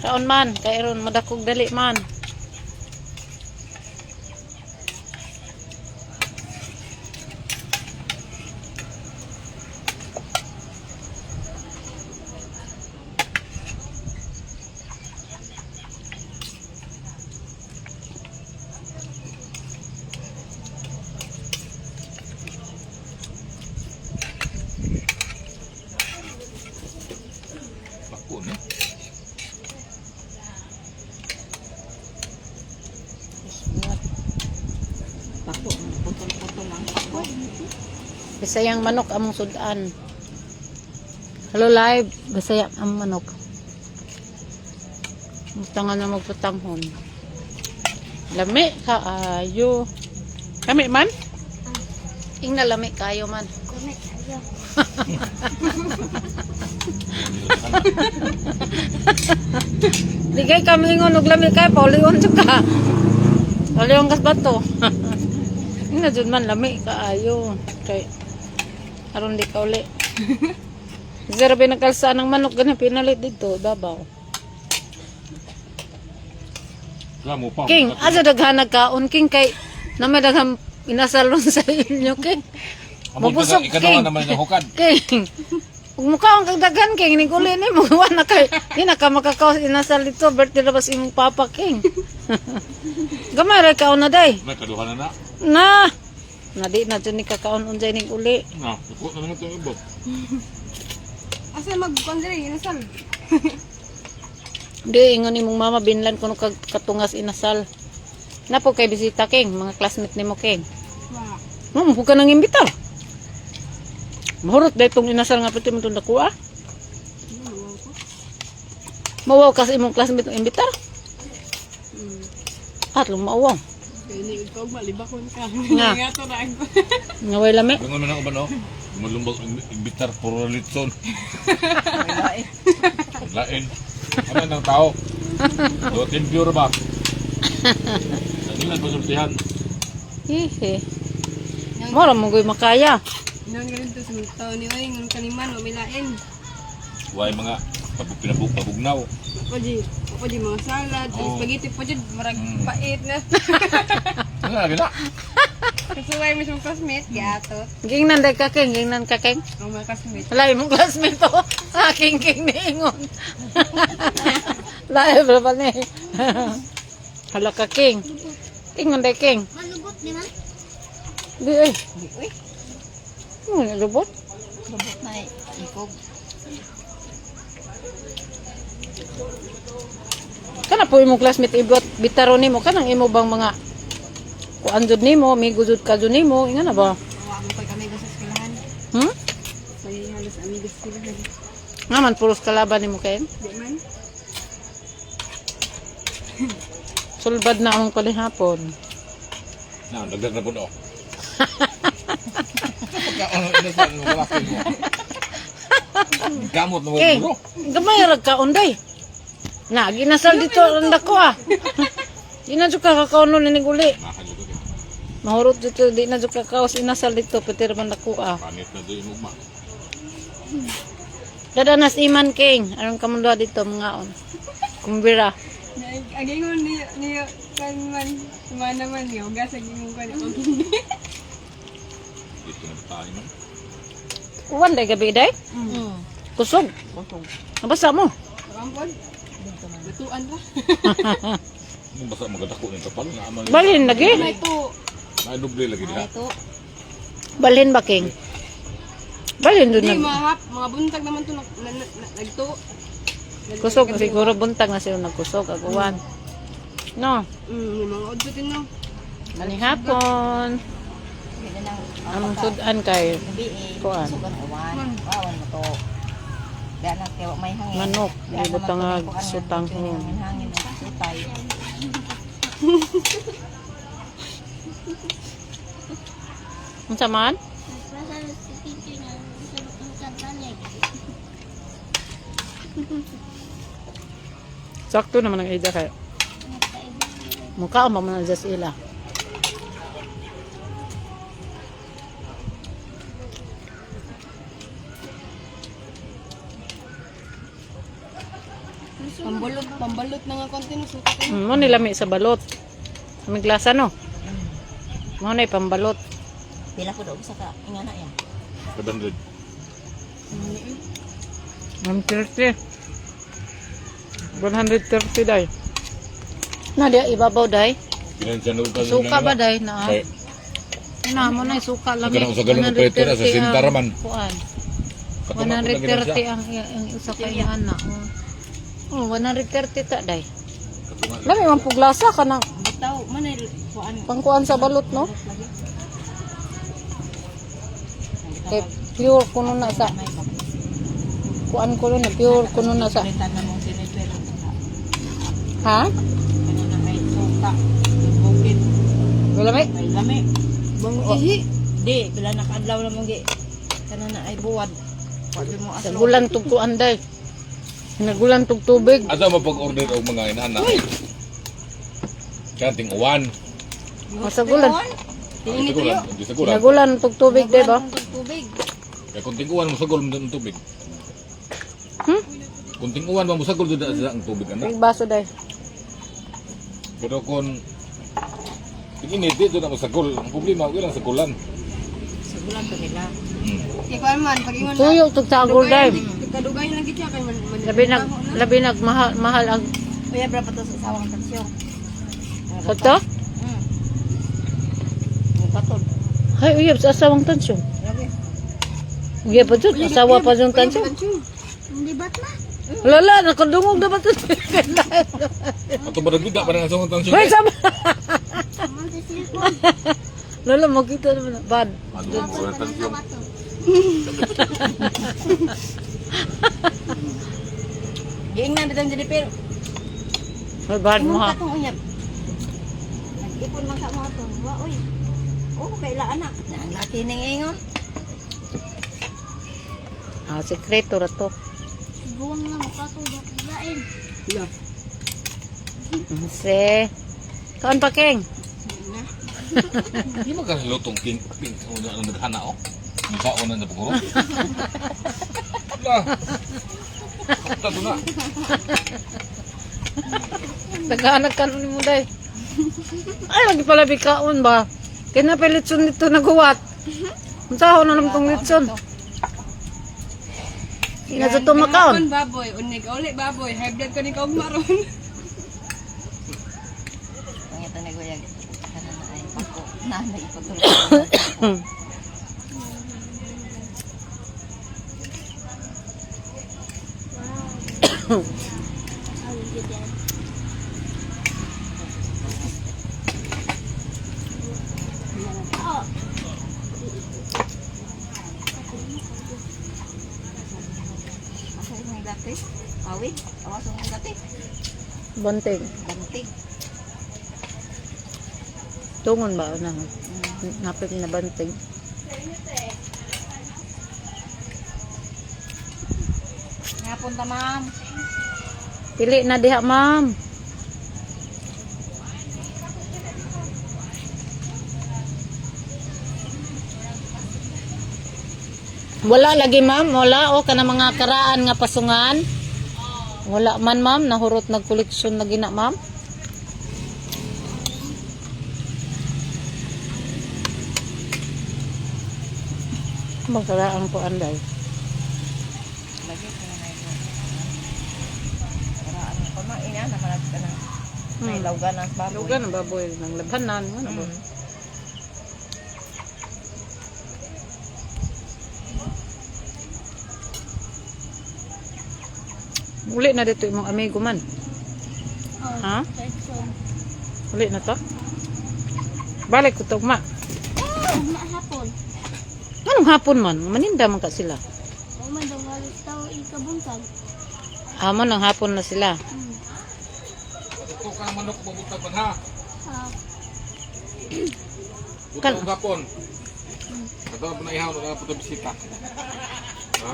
Kaon man, kay aron madakog dali man. Bako ni. Pako, putol-putol lang pako. Bisayang manok among sudan. Hello live, Bisaya ang manok. Musta nga na magpatanghon. Lami kaayo. Lami man? Ing na lami kaayo man. Lami kaayo. Di kay kami ingon og lami kay paulion jud ka. Paulion kas bato. Ing na jud man lami kaayo. Kay aron di ka uli. Zero pinakalsaan ng manok ganun pinalit dito, babaw. Wala mo pa. King, asa daghan nagkaon king kay na may daghang inasalon sa inyo king. Mabusog Ikaw king. naman ng hukad. King. Ug mukhaon kag daghan king ning uli ni mo wa na kay di na ka makakaos inasal dito birthday na bas imong papa king. Gamay ra kaon na day. May kaduha na na. Na. Na di na jud ni kakaon unsay ning uli. Na, iko na lang itong ibot. Asa magkuan diri inasal? Di ingon imong mama binlan kuno kag katungas inasal. Napo kay bisita king, mga classmate nimo king. Wa. Mo mo ka nang imbitar. Mahurot dahil itong inasal nga pati mo itong nakuha. Mawaw kasi imong classmate ng imbitar. Atlong mauwaw. Kay ni ikaw malibakon ka. Nga. Nga to ra. Ngaway lami. Ganun man ako ba no? Malumbag ang imbitar puro litson. Lain. Ano ng tao? Dotin pure ba? Ano lang pasultihan? Hihi. Mora mo goy makaya. Nang ganito sa mga tao ni oy ngon kaniman o milain. Why mga pinabug pabugnaw. Pwede, pwede mga salad, Oh. spaghetti pwede marag pait na. Ano na gina? Kasuway mo siyang classmate, giato. Gingnan day ka king, gingnan ka king. Ang mga classmate. Wala imong classmate to. Aking king niingon. Lae ba ba ni? Hala ka king. Ingon day king. Malubot di man? Di ay. Uy, Ano lubot? lubot na ikog. Kana po imong classmate ibot bitaro nimo kanang imo bang mga kuan jud nimo, amigo jud ka jud nimo, inga na ba? Wa mo kay amigo sa eskwelahan. Hmm? May halos amigo sa eskwelahan. Nga man puros kalaban nimo kay. Di man. Sulbad na akong kalihapon. Na, dagdag na po no. Pagkaon inasal mo wala mo. Gamot na mo King, bro. gamay ra ka unday. Na ginasal dito ang dako ah. Di na jud ka kakaon nun ining uli. Makan ko kay. Mahurot dito di na jud ka kaos inasal dito pati ra man dako ah. Panit na doon mo ma. Dada nas iman king, aron ka mundo dito mga on. Kumbira. Agingon ni ni kan man sumana man ni ugas agingon ko ni og hindi. Dito na tayo man. Uwan day gabi day. Kusog. Kusog. Nabasa mo. Kampon. Batuan ra. Mo basta magadako ning kapal na amal. Balhin lagi. May to. Na doble lagi diha. Balhin ba king? Balhin doon Di na. mga hap, mga buntag naman to nagto. Kusog siguro buntag na sila nagkusog aguan. No. Mga odso din no. Manihapon. Ang sudan kay kuan. Awan mo to. Dahil na kaya may hangin. Manok, Dahil di ba naman tangag to may kuan, sutanghon. hangin, hangin, sutay. Unsa man? Nagpasa si Kiki nga sa lukang balik. Sakto naman ang ida kay. Mukha man man sa ila. Pambalot, pambalot na nga konti no suka. Mo nilami sa balot. Aming glasa no. Mo na pambalot. Pila ko daw sa ka ingana ya. 700. 130. 130 day. Na dia ibabaw day. Pinansya na utang Suka ba day na? Kay Na mo na suka lami. Kanang usa galon og preto na, sa 130 sinta ang raman. Kuan. Katong ako na 130 ang usa ka ana. Oh, 130 ta day. Lami man puglasa ka na Bitaw man ay kuan. pangkuan sa balot no. Kay pure kuno na sa kuan kuno na pure kuno na sa Palitan na mong sinipero. ha? Ano na may suka. Bukid. Wala may May lami. Bang ihi. Di, pila nakaadlaw na mong gi. Kana na ay buwad. Pwede mo aslo. Nagulan tug kuan day. Nagulan tug tubig. Asa mo pag-order og mga inana? Kanting uwan. Masagulan. Di sagulan, di sagulan. Nagulan tug tubig day ba? Tubig. Kay kunting uwan mosagol mo ang tubig. Hmm? Kunting uwan mo mosagol jud sa ang tubig ana. Ig baso day. Pero kung init di jud na mosagol. Ang problema og ilang sagulan. Sagulan to nila. Hmm. Ikaw man pag ingon na. Tuyo tug sagol day. Kadugay lang gid siya kay man. Man- Labi nag mahal mahal ang Kuya, bra pa to sa asawang tansyon. Kato? Patol. Hay uyab sa asawang tansyon. Lagi. Uyab pa jud asawa pa jud tansyon. Hindi ba't na? Lala nakadungog na ba to? Ato ba nagduda pa nang asawang tansyon? Hoy sama. Man sa cellphone. Lala makita naman na. Bad. Ano mo ang tansyon? Bato. Giingnan bitang Jennifer. Hoy bad mo ha. Imong katong uyab. Nag-ipon man sa mga to. Wa oy. Oh, kaila anak. Na ang laki ning ingon. Ah, sekreto ra to. Buwang na makatulog. Lain. Se. Kaon pa keng? Di man ka lutong king pink una ang naghana oh. Ang sao na napuguro. La. Kapunta na. Naghahanap ka nun mo day. Ay, lagi pala bikaon ba? Kaya na pa litson dito naguwat. Ang sahon na naman tong litson. Hindi na sa tumakaon. Kon baboy, unig uli baboy, high blood ko ni kaog maron. Ang ito ni Kuya. Kana na ay pako. Nanay ipatulog. Ay, good yan. Oh. Asa imong dati? Awit? Awas imong dati? Banting. Bantig. Tungon ba? Na, napit na banting. Ngapon ta ma'am. Pili na diha, ma'am. Wala lagi, ma'am. Wala. O, kana mga karaan nga pasungan. Wala man, ma'am. Nahurot nagkoleksyon na gina, ma'am. Magkaraan po anday. Lagi ko na ito. Para ano pa ma ina na malag ka na. May lawgan ang baboy. Lugan ang baboy ng labanan. Ano ba? Uli na dito imong amigo man. Oh, Ha? Jackson. Uli na to? Balik ko tugma. Ugma hapon. Anong hapon man? Maninda man ka sila. O man daw halos tao ikabuntag. Amo nang hapon na sila. Ito ka manok mabuta pan ha. Ah, Buta og hapon. Kato pa na ihaw na puta bisita. Ha?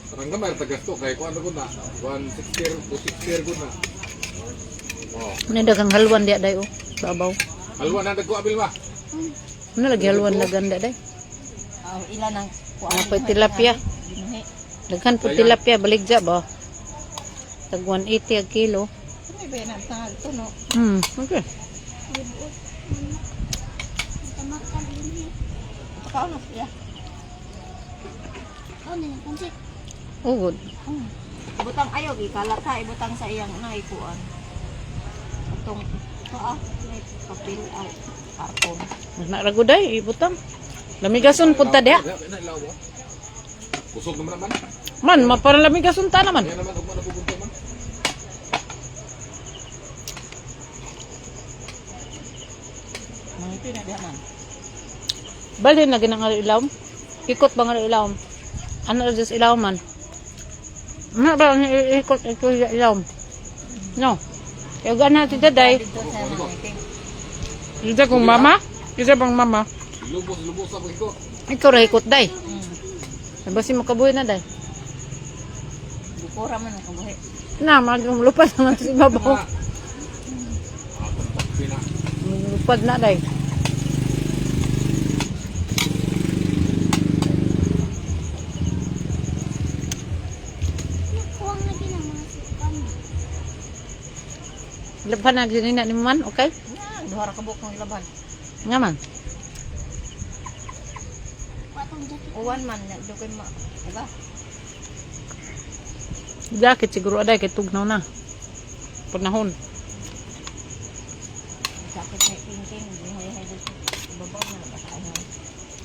Parang gamay tagasto kay kuan na gud na. 160 260 gud na. Oh. Ano dagang halwan diya day oh. Babaw. Halwa na dagko abil ba? Ano lagi halwan laganda day? Ah, ilan ang kuan? Ano pa tilapia? Ginuhi. Daghan po tilapia baligja ba? Tag 180 ang kilo. Ano ba yan ang tangag to, no? Okay. Libuot. Manok. Tamakan din. Pakaon na siya. Oh, nilang pansit. Oh, good. Ibutang ayaw, ikalat ha. Ibutang sa iyang naikuan. Itong, ito ah, may papel ay karton. Naraguday, ibutang. Lamigason punta diha. Na ilaw mo. Kusog naman naman. Man, mapara lamigason ta naman. Kaya naman ugma na pupunta man. Mangipin na diha man. Balhin na ginang ilaw. Ikot ba nga ilaw? Ano ra sa ilaw man? Ano ba ang ikot ito sa ilaw? No. Kaya gana ti daday. Dito sa mangipin. Isa kong mama? Isa bang mama? Lubos lubos sa ko. Ikaw ra ikot day. Basi makabuhi na day. Bukura man ang kabuhi. Na, maglupad naman si babaw. Ah, pina. Maglupad na day. Nakuwang na ginang mga sukan. Laban na ginina ni man, okay? Na, duha ra ka buok ng ilaban. Nga man. Patong jacket. Uwan man, na do kay ma, diba? Jacket siguro aday kay tugnaw na. Panahon. Sakit na tingking, hay hay dito. Ibabaw na nabasa.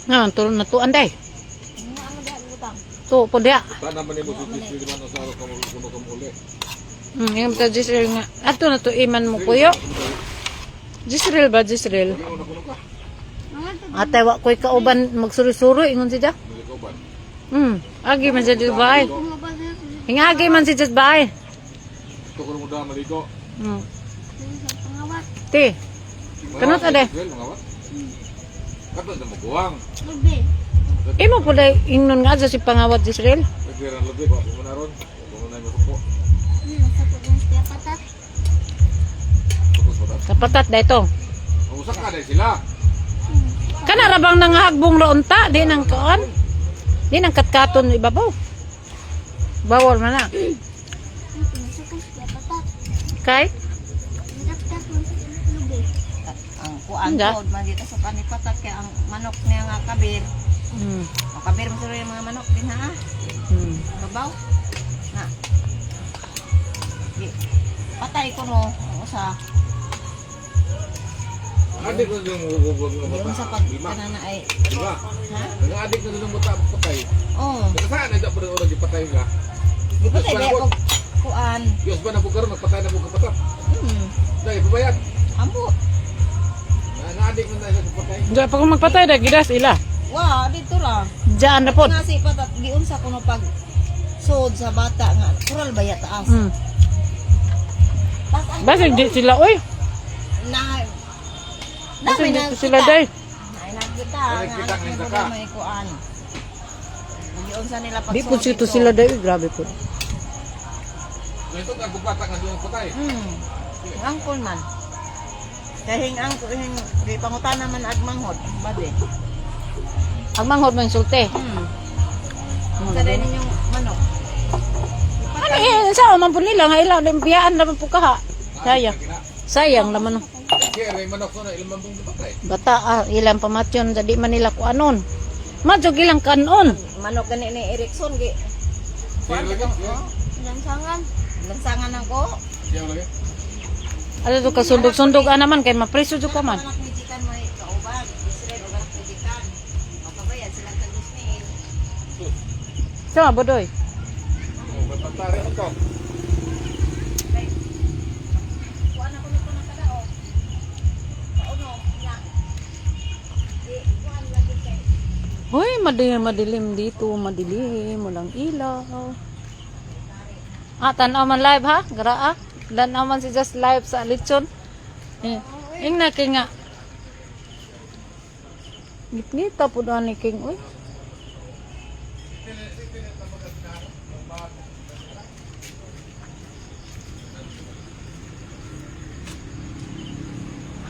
Nga man tulon na tuan day. Ano ano diha ibutang? To po diha. Ta naman nimo sa district man sa araw kamo kuno kamo uli. Yung ta Jisreel nga. Ato na to iman mo kuyo. Jisreel ba Jisreel? Kuno na kuno ka. Mga to. Ate wa ko'y kauban magsuroy-suroy ingon siya. Muli ka uban. Agi man siya dito bahay. Kumaba na Hingagi man siya dito bahay. Ito kuno mo da maligo. Sa pangawat. Ti, Kanot, ade? Mga wat. Kato na mo buwang. Lubi. Imo po day ingnon nga sa si pangawat Jisreel. Nagdiran lubi ko mo na ron. Mo na mo ko. Ano, sa pagong siya patat. Tapos pa. Kapatat da ito. Usa ka dai sila. Kana ra bang nangahagbong raunta di nang kaon? Di nang katkaton ibabaw. Bawal man na. Ano, sa kong siya patat. Kay Nagkat mo sa lubi. Ang kuan Hindi. pod man dito sa panipatak kay ang manok niya nga kabir. O kabir mo siguro yung mga manok din ha. Babaw. Na. Di. Patay ko no ang usa. Adik na yung bubog ng Yung bata. sa pag Lima. kanana ay Lima. ha? Nag-adik na ng bata patay. Oh. Saan na dapat oras gipatay ka? Di patay di ako kuan. Diyos ba na po karon nagpatay na po kapatap. Dai pabayad. Ambo. Naadik na tayo sa patay. Di pa kung magpatay da gidas ila. Wa dito ra. Diyan na pod. Nga si patat giunsa ko no pag sod sa bata nga kural ba ya taas. Tas ang Basig di sila oy. na na Basig may dito sila day. Ay nakita Ay, nga nakita, anak niya nakita ko ka. may kuan. Giunsa nila pag Di po sito sila day, Uy, grabe po. Ito ang bata nga doon patay. Ang angkol man. Kay hing angkol hing di pangutana man ag manghod, bade. Ang manghod man sulte. Sa din ninyong manok. Ano eh, sa man po nila nga ila biyaan naman po kaha. Sayang. Sayang naman. Kaya ray manok na ilang mambong patay. Bata ah, ilang pamatyon sa di man nila kuanon. Madjog ilang kanon. Manok gani ni Erickson gi. Siya lagi. Lansangan. Lansangan ako. Siya lagi. Ano to kasundog-sundog naman kay mapreso jud ka man. Anak ni Jikan may kauban, Israel og anak ni Jikan. Makabayad silang tagos ni. Sama bodoy. Oh, patay rin ko. Kuan ako nito ng kadao. Kauno nya. Di kuan lagi kay Hoy, madilim, madilim dito, madilim, walang ilaw. Ah, tanaw man live ha? Garaa. Tanaw man si Just live sa lechon. Eh, ingna kay nga. Gitngita po doon ni King, uy.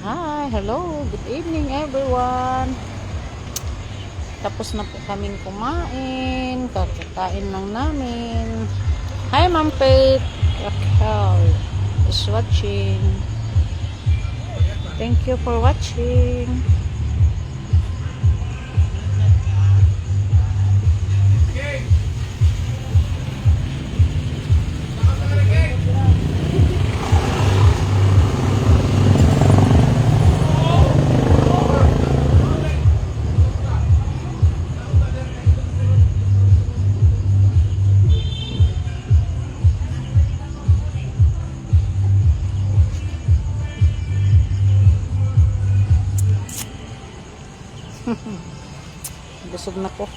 Hi, hello, good evening everyone. Tapos na po kaming kumain. Kakakain lang namin. Hi, Ma'am Faith. Raquel is watching. Thank you for watching. Busog na ko.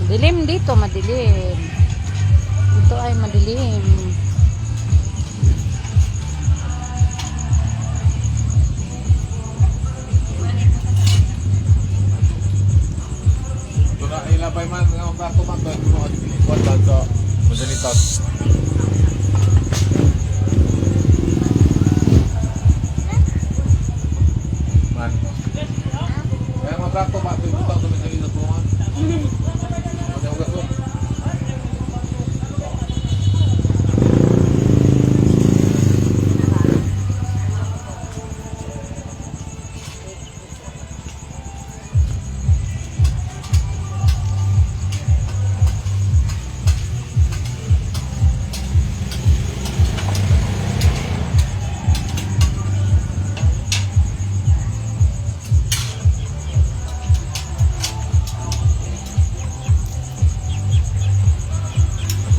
Madilim dito, madilim. Ito ay madilim. Ito na ilabay man nga plato man to mo kuan sa Manzanitas. Man. Kaya mga plato ba ito ibutang sa Manzanitas mo man. Ano ang gaso?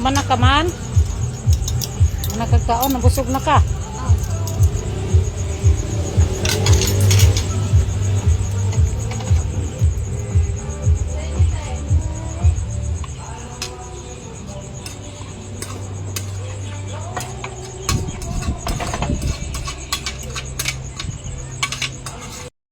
Mana ka man? Mana kagkaon, nabusog na ka.